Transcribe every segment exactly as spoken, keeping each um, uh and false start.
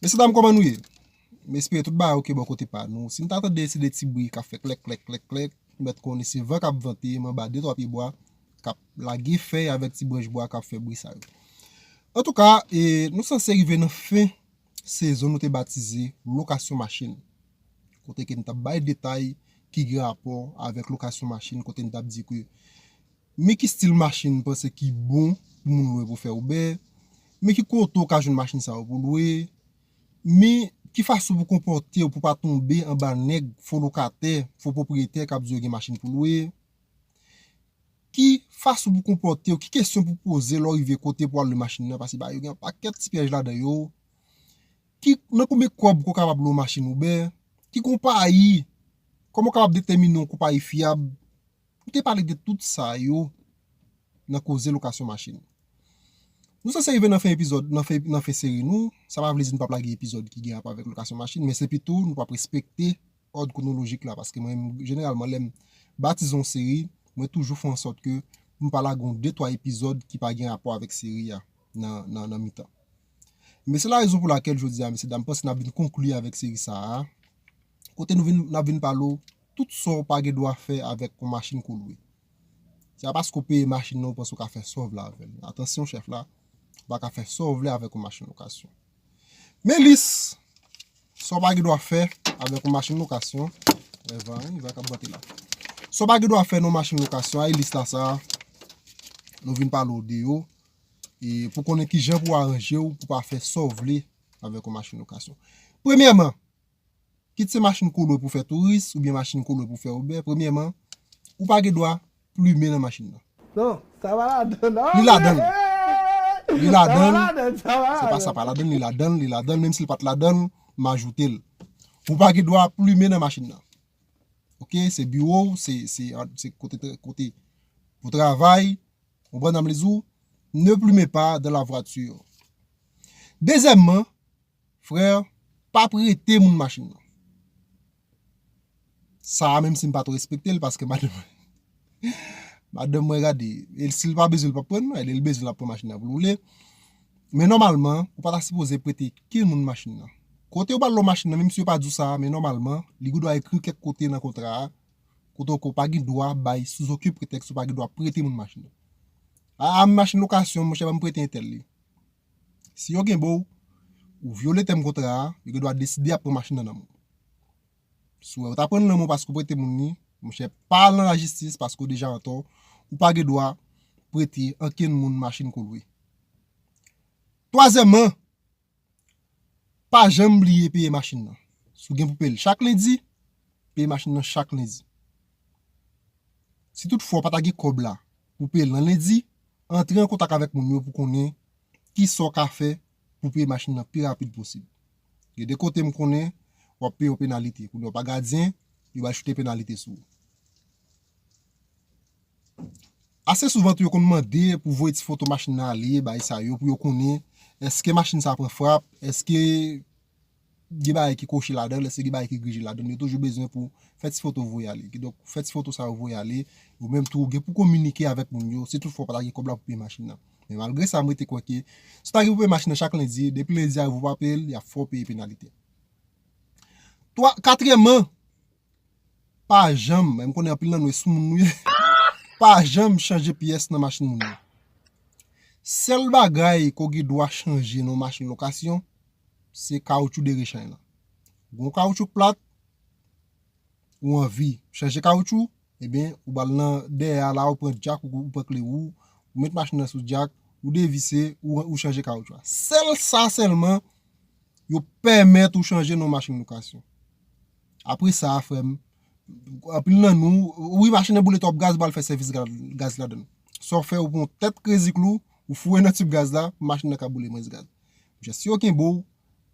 Mesye dam, kòman nou ye? M espere tout bagay oke bò kote pa nou. Si n ta tande se de ti bri k ap fè klèk, klèk, klèk, klèk, nou mèt konnen se van k ap vante, m anba de twa pye bwa, k ap lage fèy avèk ti branch bwa k ap fè bri sa yo. Antouka, e, nou sanse rive nan fen sezon nou te batize lokasyon machin. Kote ke m t ap bay detay ki gen rapò avèk lokasyon machin, kote m t ap di ke men ki stil machin m panse ki bon pou moun lwe pou fè Uber, men ki kote w ka jwenn machin sa yo pou lwe, men ki fason pou konpòte w pou pa tonbe anba nèg fo lokatè, fo pwopriyetè k ap di yo gen machin pou lwe, ki fason pou konpòte w, ki kesyon pou poze lè w rive kote pou al lwe machin nan, paske bagay yo gen yon pakèt ti pyèj ladan yo, ki, nan konbyen kòb ke w kapab lwe yon machin Uber, ki konpayi, kòman w kapab detèmine yon konpayi fyab. Nou te pale de tout sa yo nan koze lokasyon machin. Nou sanse rive nan fen epizòd, nan fen, nan fen seri nou. Sa pa vle di nou p ap lage epizòd ki gen rapò avèk lokasyon machin, men se pito nou p ap respekte òd kwonolojik la, paske mwen menm, jeneralman, lè m batize yon seri, mwen toujou fè ansòt ke m pa lage yon de twa epizòd ki pa gen rapò avèk seri a nan, nan, nan mitan. Men se la rezon pou lakèl jodi a, mesye dam, m panse n ap vin konkli avèk seri sa a, kote nou vin, n ap vin pale w tout sa w pa gen dwa fè avèk yon machin ke w lwe. Se pa paske w peye machin nan, ou panse w ka fè sa w vle avè l. Atansyon, chèf la, ou pa ka fè sa w vle avèk yon machin lokasyon. Men lis sa w pa gen dwa fè avèk yon machin lokasyon. Wè van, wi, van k ap bante la. Sa w pa gen dwa fè nan yon machin lokasyon, ay lis la sa, nou vin pale w de yo. E pou konnen kijan pou w aranje w, pou w pa fè sa w vle avèk yon machin lokasyon. Premyèman, kit se machin ke w lwe pou fè touris, oubyen machin ke w lwe pou fè Uber, premyèman, ou pa gen dwa plimen nan machin nan. Non, sa pa ladan, non. Li ladan l. Li ladan l. Sa pa ladan, sa pa ladan. Se pa sa pa ladan, li ladan l, li ladan l, menm si l pa t ladan l, m ajoute l. Ou pa gen dwa plimen nan machin nan. Oke, se biwo w, se, se, se kote, kote pou travay, ou konprann sa m vle di w, ne plume pa dans la voiture. Dezyèmman, frè, pa prete moun machin nan. Sa a menm si m pa twò respekte l, paske madanm, madanm mwen gade, e si l pa bezwen l p ap pran, e lè l bezwen l ap pran machin nan pou l woule. Men nòmalman, ou pa ta sipoze prete kenn moun machin nan. Kote yo pral lòt machin nan, menm si yo pa di w sa, men nòmalman, li gen dwa ekri kèk kote nan kontra a, kote ke w pa gen dwa bay sou okenn pretèks, ou pa gen dwa prete moun machin nan. A, a, machin lokasyon, monchè, ban m prete entèl li. Si yo gen ba w, ou vyole tèm kontra a, yo gen dwa deside y ap pran machin nan nan men w. Si w wè yo ta pran l nan men w paske w prete moun li, monchè, pa al nan lajistis paske w deja antò, ou pa gen dwa prete ankenn moun machin ke w lwe. Twazyèmman, pa janm bliye peye machin nan. Si w gen pou peye l chak lendi, peye machin nan chak lendi. Si toutfwa w pa ta gen kòb la pou peye l nan lendi, antre an kontak avèk moun yo pou konnen kisa w ka fè pou peye machin nan pi rapid posib. Gen de kote m konnen w ap peye yon penalite. Kounye a w pa gadyen, yo pral choute penalite sou ou. Ase souvan tou yo konn mande pou voye ti foto machin nan ale, bay sa yo, pou yo konnen èske machin sa pran frap, èske gen bagay ki kwoche ladan l, èske gen bagay ki grije ladan l. Yo toujou bezwen pou fè ti foto voye ale. Kidonk, fè ti foto sa yo voye ale, ou menm tou, ou gen pou kominike avèk moun yo, si toutfwa w pa ta gen kòb la pou peye machin nan. Men malgre sa, mwen te kwè ke si w ta gen pou peye machin nan chak lendi, depi lendi a rive ou pa peye l, y ap fè w peye penalite. Twa, katriyèmman, pa janm, men m konnen anpil nan nou e sou moun nou ye, pa janm chanje pyès nan machin moun yo. Sèl bagay ke w gen dwa chanje nan yon machin lokasyon, se kawotchou de rechanj lan. Gon kawotchou k plat, ou anvi chanje kawotchou, ebyen, ou pral nan dèyè a la, ou pran djak, ou, ou pran kle wou, ou met machin nan sou djak, ou devise, ou, ou chanje kawotchou a. Sèl sa sèlman, yo pèmèt ou chanje nan yon machin lokasyon. Apre sa, frè m, anpil nan nou, wi, machin nan boule twòp gaz, ou pral fè sèvis ga-, gaz ladan l. Sa w fè, ou pran yon tèt krezi klou, ou foure nan tib gaz la, pou machin nan ka boule mwens gaz. Monchè, si yo kenbe w,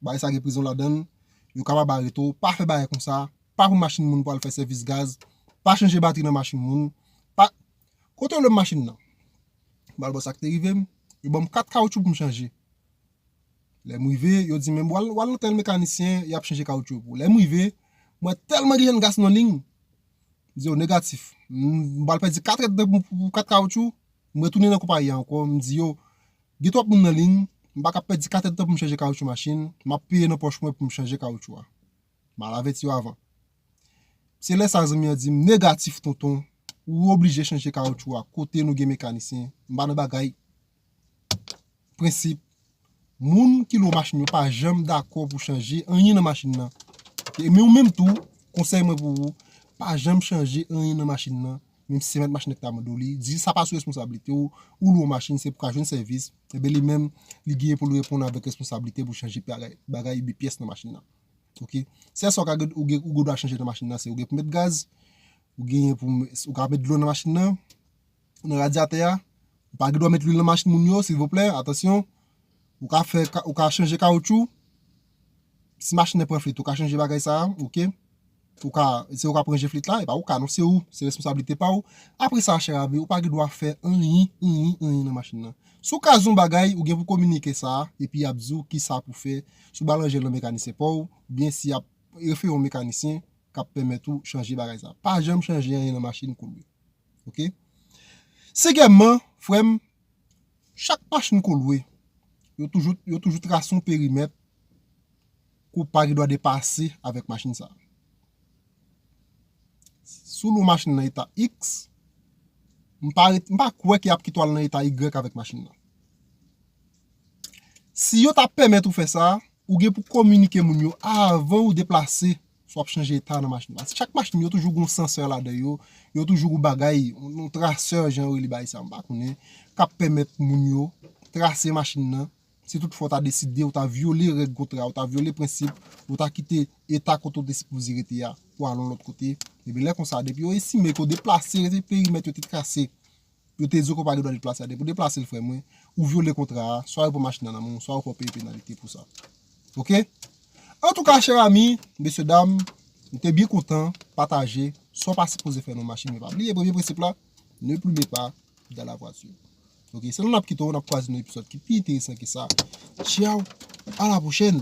bagay sa gen prizon ladan l, yo kapab arete w, pa fè bagay konsa, pa pran machin moun pou al fè sèvis gaz, pa chanje batri nan machin moun, pa, kote yo lwe m machin nan? M al bò sa k te rive m, yo ban m kat kawotchou pou m chanje. Lè m rive, yo di m, men w al, w al nan tèl mekanisyen, y ap chanje kawotchou yo pou ou. Lè m rive, m wè tèlman gen jèn gason nan liy, m di yo negatif. M, m pral pèdi kat èdtan pou, pou kat kawotchou, m retounen nan konpayi a ankò, m di yo, gen twòp moun nan liy, M pa ka pèdi kat èdtan pou m chanje kawoutchou machin, m ap peye nan pòch mwen pou m chanje kawoutchou a. M al avèti yo avan. Se lè sa zanmi an di m, negatif tonton, ou oblije chanje kawoutchou a, kote nou gen mekanisyen, m pa nan bagay prensip. Moun ki lwe machin yo pa janm dakò pou chanje anyen nan machin nan. E men ou menm tou, konsèy mwen pou ou, pa janm chanje anyen nan machin nan. Menm si se mèt machin nan ki ta mande w li, di sa pa sou responsablite w, ou lwe yon machin, se pou ka jwenn sèvis. Ebyen li menm, li genyen pou l reponn avèk responsablite pou chanje bagay, bagay epi pyès nan machin nan. Ok? Sèl sa w ka gen, ou gen, ou gen dwa chanje nan machin nan, se ou gen pou met gaz, ou genyen pou, ou ka met dlo nan machin nan, nan radyatè a, ou pa gen dwa met lwil nan machin moun yo, silvouplè, atansyon. Ou ka fè, ou ka chanje kawoutchou. Si machin nan pran flit, ou ka chanje bagay sa a, ok? Ou ka, se ou ka pran je flit la, e pa ou ka non, se ou, se responsablite pa ou. Apre sa, chè ami, ou pa gen dwa fè anyen, anyen, anyen nan machin nan. Si w ka zon bagay, ou gen pou kominike sa, epi y ap di w ki sa pou fè, si w ba lanje nan mekanisyen pa w, oubyen si y ap refere yon mekanisyen k ap pèmèt ou chanje bagay sa. Pa janm chanje anyen nan machin kou lwe. Ok? Senkyèmman, frè m, chak machin kou lwe, yo toujou, yo toujou trase yon perimèt ke w pa gen dwa depase avèk machin sa. Si w lwe machin nan eta X, m pa, m pa kwè ke y ap kite w al nan eta Y avèk machin nan. Si yo ta pèmèt ou fè sa, ou gen pou kominike moun yo avan ou deplase, si w ap chanje eta nan machin nan. Chak machin yo toujou gen yon sansè ladan yo, yo toujou gen bagay, yon trasè, jan yo rele bagay sa, m pa konnen, k ap pèmèt moun yo trase machin nan. Si toutfwa w ta deside, ou ta vyole règ kontra, ou ta vyole prensip, ou ta kite eta kote w te sipoze rete a pou al yon lòt kote, ebyen lè konsa, depi yo estime ke w deplase perimèt yo te trase, yo te di w ke w pa gen dwa deplase a, depi w deplase l, frè mwen, ou vyole kontra a, swa yo pran machin nan nan men w, swa yo fè w peye penalite pou sa. Ok? Antouka, chè ami, mesye dam, m te byen kontan pataje sa w pa sipoze fè nan machin, men pa bliye premye prensip la, ne plume pa dans la voiture. Ok, se la n ap kite w, n ap kwaze nan epizòd ki pi enteresan ke sa. Ciao, à la prochaine.